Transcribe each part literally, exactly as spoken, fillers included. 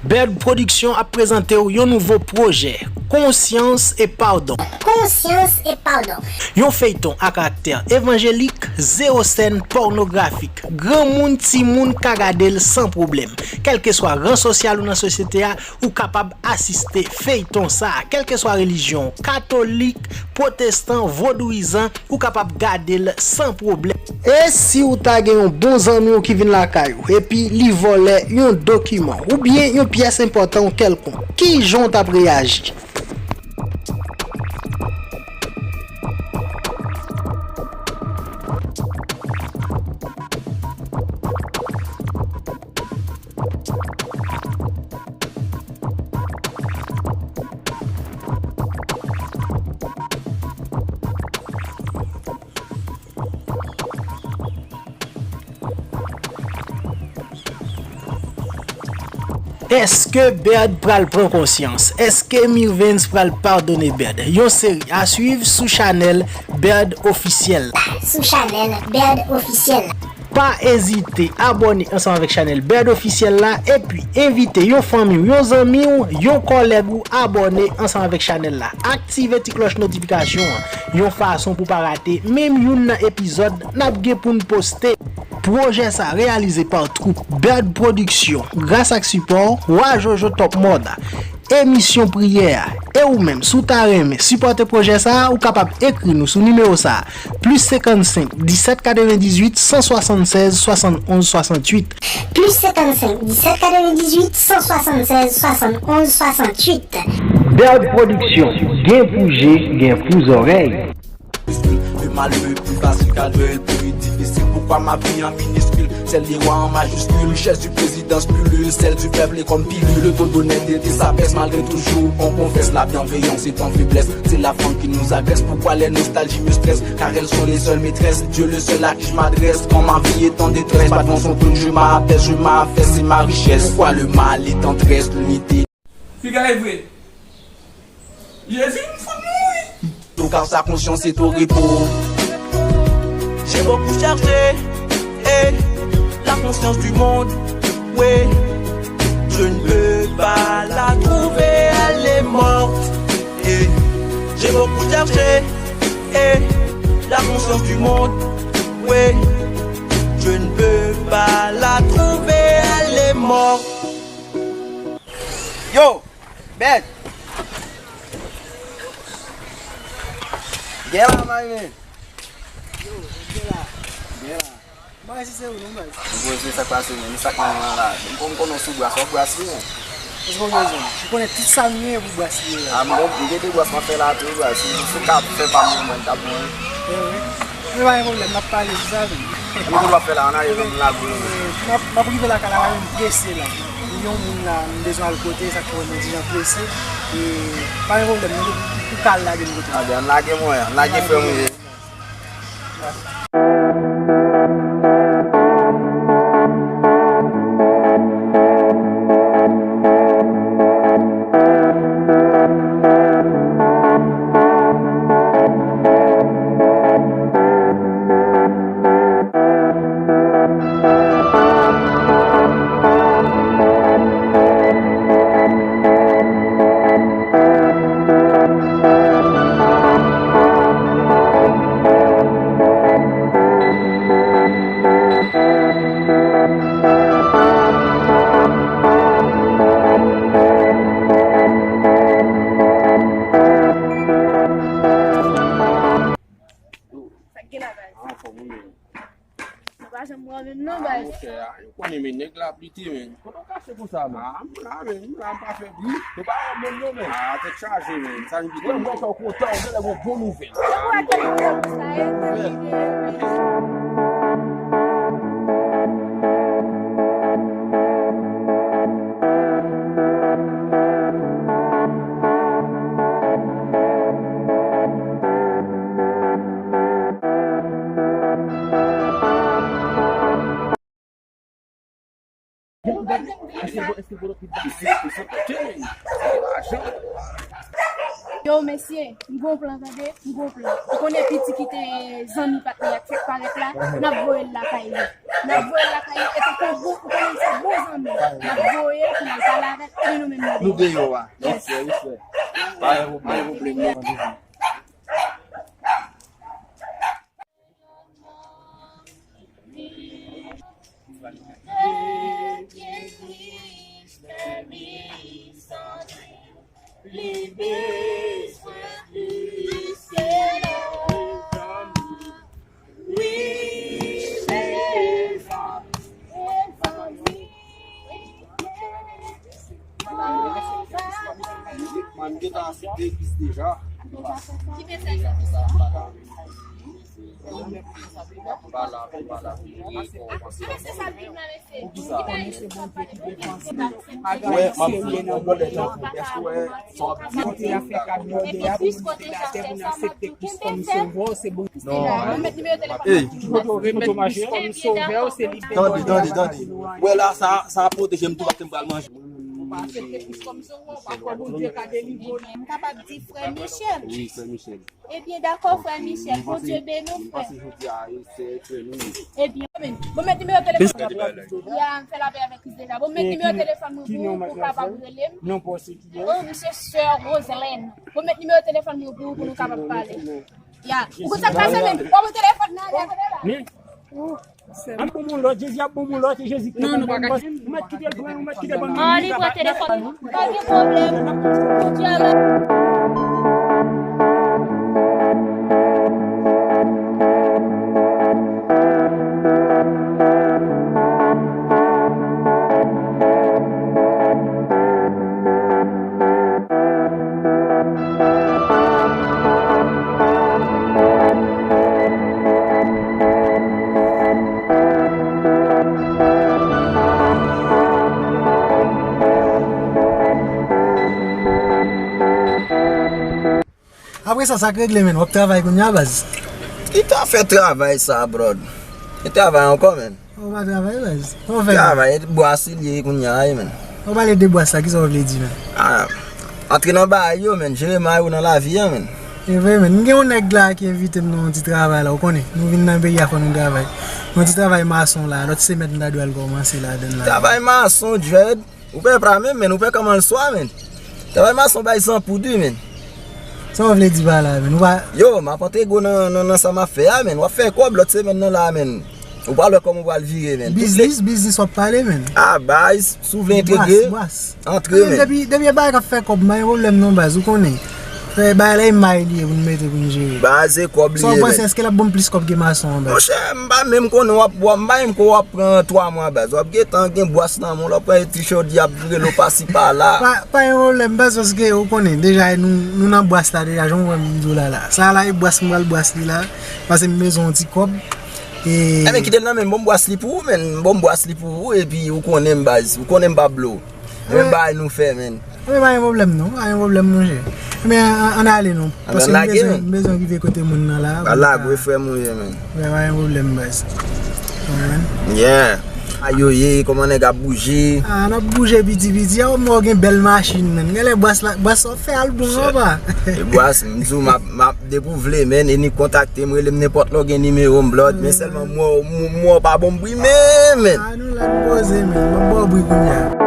Bird Production ap prezante w yon nouvo pwojè, Konsyans e Padon. Konsyans e Padon. Yon feyton a karaktè evanjelik, zewo sèn pònografik. Granmoun, timoun ka gade l san pwoblèm. Kèlkeswa ran sosyal ou nan sosyete a, ou kapab asiste feyton sa a. Kèlkeswa relijyon w, katolik, pwotestan, vodouyizan, ou kapab gade l san pwoblèm. E si w ta gen yon bon zanmi w ki vin lakay ou, epi li vòlè yon dokiman, oubyen yon pyès enpòtan w kèlkonk, ki jan w t ap reyaji? Èske Bird pral pran konsyans? Èske Mirvens pral padone Bird? Yon seri a swiv sou chanèl Bird Ofisyèl la. Sou chanèl Bird Ofisyèl la. Pa ezite abòne ansanm avèk chanèl Bird Ofisyèl la, epi envite yon fanmi w, yon zanmi w, yon kòlèg ou abòne ansanm avèk chanèl la. Aktive ti klòch notifikasyon an, yon fason pou pa rate menm youn nan epizòd n ap gen pou n poste. Pwojè sa a reyalize pa twoup Bird Production, gras ak sipò Wa Jojo Top Mòd. Emisyon priyè a. E ou menm, si w ta renmen sipòte pwojè sa a, ou kapab ekri nou sou nimewo sa a, plis senkannsenk, disèt katrevendizuit, san swasannsèz, swasannonz, swasanntuit. Plis senkannsenk, disèt katrevendizuit, san swasannsèz, swasannonz, swasanntuit. Bird Production, gen pou je, gen pou zòrèy. Le mal le plus facile, calvaire le plus difficile. Pourquoi ma vie en minuscule? Celle des rois en majuscule, chaise du président spullule, celle du peuple est comme pilule. Toute honnêteté s'abaisse malgré tout jour on confesse. La bienveillance est en faiblesse, c'est la femme qui nous agresse. Pourquoi les nostalgies me stressent? Car elles sont les seules maîtresses. Dieu le seul à qui je m'adresse. Quand ma vie est en détresse, pas devant son trône, je m'abaisse, je m'affaisse, c'est ma richesse. Pourquoi le mal est en tresse, l'unité Piga e vre. Jezi, m fout mouri. Tout car sa conscience est au repos. J'ai beaucoup cherché, eh, la conscience du monde, oui. Je ne peux pas la trouver, elle est morte. Eh, j'ai beaucoup cherché, eh, la conscience du monde, oui. Je ne peux pas la trouver, elle est morte. Yo, Bèt! Gen la, my man! Yo, gen la. Gen la. M pa wè si se ou non, baz. Mwen poze sa k pase, men. Sa k nan men la. M konn, m konn w sou bras, w ap bras li, men. Èske w bezwen? M konnen tout sa m gen pou bras li la. A, m gon, m gen de bras m ap fè la tou, baz. Si, si w ka fè pa m, mwen, m t ap bon. Wi, wi. Men pa gen pwoblèm, n ap pale sou sa, men. Mwen, kote w ap fè la, ann ale, men m lage w, men. M ap, m ap rive lakay la, men m prese la. M gen yon moun la, m bezwen al kote, sa k fè mwen di jan prese. E, pa gen pwoblèm, nou, ou ka al lage m kote. A, ben, ann lage mwen, ann lage frè mwen. Sa k gen la, guys? Anfòm, wi, men. Nou pa janm pran menm non, guys. Ah, monchè, ah, yo konnen, men nèg la ap lite, men. Kote w kache konsa, men? Ah, m la, men, m la, m pa fè bri. Nou pa wè m menm non, men. Ah, tèt chaje, men. Sa n kite. Mwen, mwen fè w kontan, ou genlè gon bon nouvèl. Yo, wè kèk nouvèl pou sa, e, sa ki gen. Yo, men Mesye, m gon plan tande, m gon plan. Ou konnen piti ki te zanmi patnè a k fèk parèt la, n ap voye l lakay li. N ap voye l lakay li, e tankou bon, ou konnen se bon zanmi. N ap voye l pou l al pale avè l, epi nou menm nou deyò. Nou deyò a. Yes. Respè, respè. Pa gen pwoblèm, pa gen pwoblèm, nou randevou. Mwen, m gentan aksepte plis deja. Ki mesaj sa? Wè, m ap di w yon lòt lè tankou, èske w wè sa w ap di? Non. Tande, tande, tande. Wè la, sa, sa ap pwoteje m tou paske m pral manje. M kapab di frè Michel. Wi, frè Michel. Ebyen, dakò, frè Michel. Bondye beni w, frè. Ebyen, bon, men, bon, met nimewo telefòn mwen. Ya, m fè lapè avèk Kris deja. Bon, met nimewo telefòn mwen pou ou, pou w kapab rele m. Oh, m se sè Roselèn. Bon, met nimewo telefòn mwen pou ou, pou nou kapab pale. Ya, ou konn sa k pase, men? Bon, bon, telefòn nan, ya, kote la? An bon moun lòt, Jezi ap bon moun lòt, e Jezi ki te bon moun lòt. Ou mèt kite l pran, ou mèt kite l ban m. An li pran telefòn, pa gen pwoblèm. Bondye la. Apre sa, sa k regle, menn? W ap travay kounye a, baz? Ki ta fè travay sa, brod? Ki travay ankò, menn? Ou pa travay, baz? Ou fè travay, bwas li ye kounye a, wi, menn. Ou pale de bwas la, kisa w vle di, menn? Ah, antre nan bagay yo, menn. Jere may ou nan lavi a, menn. E vre, menn. M gen yon nèg la ki envite m nan yon ti travay la, ou konnen. Nou vin nan peyi a, fò nou travay. Yon ti travay mason la, lòt semèn m ta dwe al kòmanse ladann la. Travay mason, Dread? Ou pè pa menm, menn, ou pè kòman l swa, menn. Travay mason bay san poud, wi, menn. Sa w vle di pa la, menn? Ou pa... Yo, m ap antre gwo nan, nan, nan sa m ap fè a, menn. W ap fè kòb lòt semèn nan la, menn. Ou pral wè kòman ou pral vire, menn. Biznis, biznis w ap pale, menn. Ah, baz, si w vle antre, bwas, antre, menn. Depi, depi e bagay k ap fè kòb, pa gen pwoblèm non, baz, ou konnen. Fè bay la e may li ye pou n mete pou n jere. Baz, e kòb li ye, menn. Sa w panse, èske l ap ban m plis kòb ke mason an, baz? Monchè, m pa menm konnen w ap, w ap, m pa menm konnen w ap pran twa mwa, baz. W ap gentan gen bwas nan men w, l ap pran ti chòdi ap vire l pasi pala. Pa, pa gen pwoblèm, baz, paske ou konnen, deja nou, nou nan bwas la deja, jan w wè m di w la la. Sa la e bwas m pral bwas li la, paske m bezwen yon ti kòb. E... Enben, kite l nan men m, ban m bwas li pou ou, menn. Ban m bwas li pou ou, epi ou konnen m, baz. Ou konnen m pa blo. Ebyen, bay nou fè, menn. Ebyen, pa gen pwoblèm, non. Pa gen pwoblèm, monchè. Ebyen, ann, ann ale, non. Paske m bezwen, m bezwen rive kote moun nan la. Ba lage, frè m, ou ye, menn. Ebyen, pa gen pwoblèm, baz. Konprann? Yeah. Ayoye, kòman nèg ap bouje? Ah, n ap bouje piti piti. Ah, mwen gen bèl machin, menn. Genlè bwas la, bwas sa w fè al bon, papa. E bwas, m di w, m ap, m ap Depi w vle, menn, e ni kontakte m, rele m nenpòt lè w gen nimewo m, blood. Men sèlman m wè w, m, m wè w pa ban m bri menm, menn. Ah, nou la n poze, menn. Ban m ba w bri kounye a.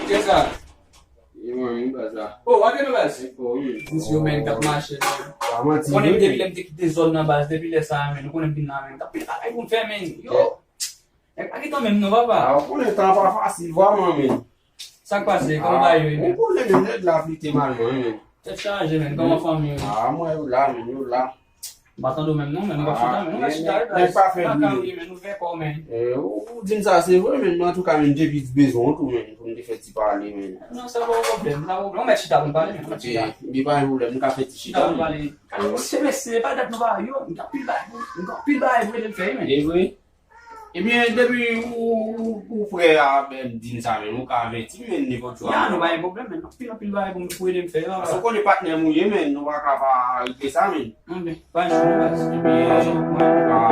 Kisa? E mwen menm, baz la. Oh, w ap vin, baz? Biznis yo, menn, k ap mache, menn. Konnen depi lè m te kite zòn nan, baz, depi lè sa a, menn, ou konnen m vin la, menn. Anpil bagay pou m fè, menn. Yo. Nèg pa gen tan menm non, papa. Ah, ou konnen tan pa fasil vrèman, menn. Sa k pase? Kòman bagay yo ye, menn? Ou konnen, menn, nèg la flite mal, menn. Tèt chaje, men. Kòman fanmi yo? Ah, mwen, yo la, men, yo la. M pa tande w menm non, men m p ap chita, men nou pa chita. Nèg pa fè bri. Men nou fè kò, men. Ou di m sa, se vre, men antouka, men m te plis bezwen w tou, men pou m te fè ti pale, men. Non, sa pa yon pwoblèm, sa pa yon pwoblèm. Ou mèt chita pou n pale, men ou mèt chita. Li pa yon pwoblèm, nou ka fè ti chita. Chita pou n pale. Kado se mesye, pa dat nou pa yo, m gen anpil bagay pou, m gen anpil bagay pou ede m fè, men. E vre? Ebyen, depi ou, ou, ou prè a, men, di m sa, men, ou ka avèti, men, nenpòt jou. Ya, nou pa gen pwoblèm, men, anpil, anpil bagay pou m, pou ede m fè, la. Paske ou konnen patnè m ou ye, men, nou pa ka pa regle sa, men. Anben, pa gen pwoblèm, baz. Ebyen, pa